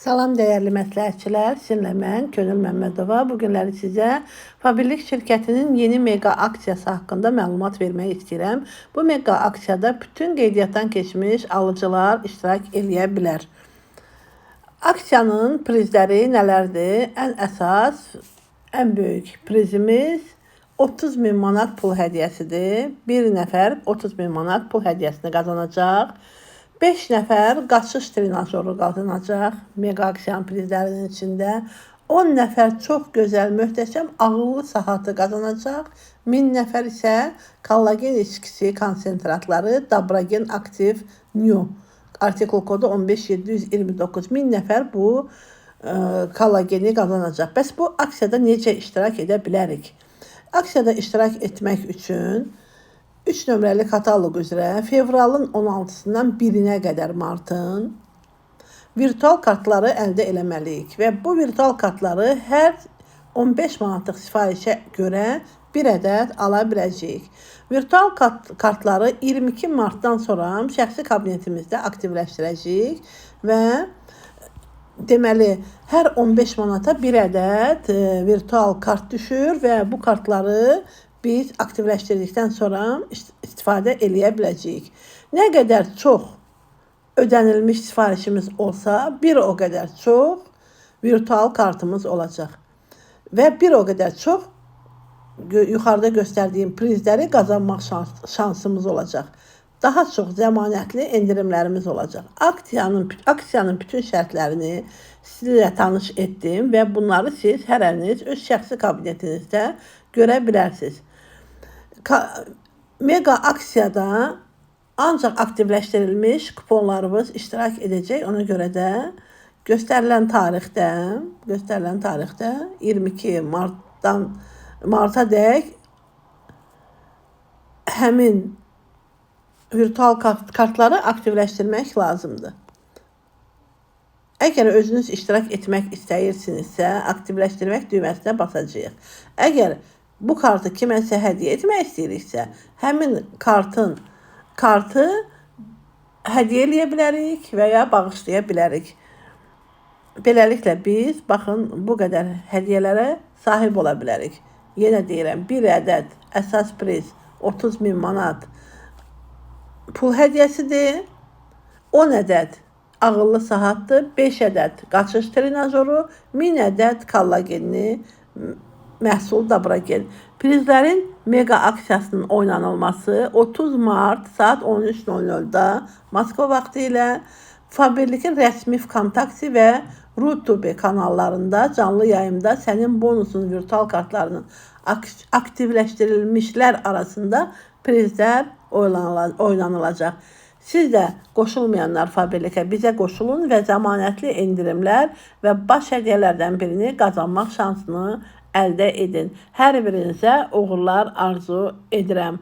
Salam dəyərli məsləhətçilər, sizinlə mən Könül Məmmədova. Bu günləri sizə Faberlic şirkətinin yeni mega aksiyası haqqında məlumat vermək istəyirəm. Bu mega aksiyada bütün qeydiyyatdan keçmiş alıcılar iştirak eləyə bilər. Aksiyanın prizləri nələrdir? Ən əsas, ən böyük prizimiz 30 min manat pul hədiyyəsidir. Bir nəfər 30 min manat pul hədiyyəsini qazanacaq. 5 nəfər qaçış trenajoru qazanacaq mega aksiyanın prizlərinin içində. 10 nəfər çox gözəl, möhtəşəm ağıllı saatı qazanacaq. 1000 nəfər isə kollagen içkisi konsentratları Dabragen Active New artikul kodu 15729. 1000 nəfər bu kollageni qazanacaq. Bəs bu aksiyada necə iştirak edə bilərik? Aksiyada iştirak etmək üçün 3 nömrəli kataloq üzrə fevralın 16-sından 1-inə qədər martın virtual kartları əldə eləməliyik və bu virtual kartları hər 15 manatlıq sifarişə görə bir ədəd ala biləcəyik. Virtual kartları 22 martdan sonra şəxsi kabinetimizdə aktivləşdirəcəyik və deməli, hər 15 manata bir ədəd virtual kart düşür və bu kartları biz aktivləşdirdikdən sonra istifadə eləyə biləcəyik. Nə qədər çox ödənilmiş sifarişimiz olsa, bir o qədər çox virtual kartımız olacaq. Və bir o qədər çox yuxarıda göstərdiyim prizləri qazanmaq şansımız olacaq. Daha çox zəmanətli endirimlərimiz olacaq. Aksiyanın bütün şərtlərini sizinlə tanış etdim və bunları siz hərəniz öz şəxsi kabinetinizdə görə bilərsiniz. Mega aksiyada ancaq aktivləşdirilmiş kuponlarımız iştirak edəcək. Ona görə də göstərilən tarixdə 22 martdan marta dək həmin virtual kartları aktivləşdirmək lazımdır. Əgər özünüz iştirak etmək istəyirsinizsə, aktivləşdirmək düyməsinə basacağıq. Əgər bu kartı kiməsə hədiyyə etmək istəyiriksə, həmin kartı hədiyyə eləyə bilərik və ya bağışlaya bilərik. Beləliklə biz, baxın, bu qədər hədiyyələrə sahib ola bilərik. Yenə deyirəm, bir ədəd əsas priz 30 min manat pul hədiyyəsidir, 10 ədəd ağıllı saatdır, 5 ədəd qaçış trenajoru, 1000 ədəd kollagenli məhsul Dabragen. Prizlərin mega aksiyasının oynanılması 30 mart saat 13:00-da Moskva vaxtı ilə Faberlic'in rəsmi VKontakte və Rutube kanallarında canlı yayımda sənin bonusun virtual kartlarının aktivləşdirilmişlər arasında prizlər oynanılacaq. Siz də qoşulmayanlar Faberlic'ə bizə qoşulun və zəmanətli endirimlər və baş hədiyyələrdən birini qazanmaq şansını əldə edin. Hər birinizə uğurlar arzu edirəm.